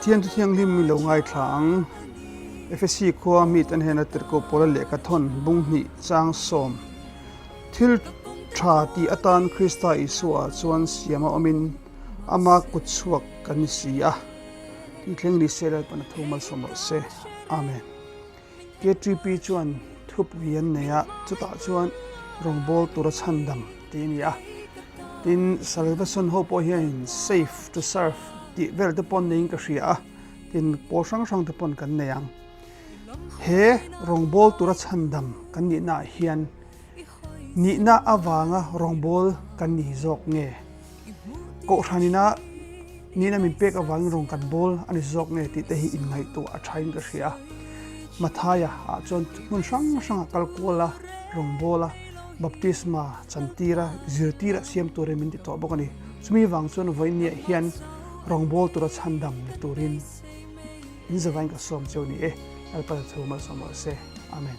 Pathian Thu Thianghlim i lo ngaithla ang. Efesi khua mi ten hian a tirhkoh pawla lehkha thawn bung hnih chang sawm thil tha tih atan Krista Isua ah chuan siam a awmin ama kut chhuak kan ni si a. Tih thleng ni se Lalpan a thu malsawm rawh se. Amen. KTP chuan thupui an nei a, chutah chuan rawngbâwl tura chhandam tih a ni a. Tin, Salvation ho pawh hianin Safe to Serve tih vel te pawh an neiin ka hria a, tin pawl hrang hrang te paw'n kan nei ang. He rawngbâwl tura chhandam kan nihnaah hian nihna avanga rawngbâwl kan ni zawk nge? Kohhran ina nihna min pek avangin rawn kan bawl a ni zawk nge tih te hi inngaihtuah a thain ka hria a. Mathaia ah chuan hmun hrang hrangah kal kual a, rawn bawl a, baptisma chantir a, zirtir a siam turin min ti tawh bawk a ni. Chumi vang chuan vawiinniah hian rawngbâwl tura chhandam ni turin in zavain ka sawm cheu ni e. Lalpa thu malsawm rawh se. Amen.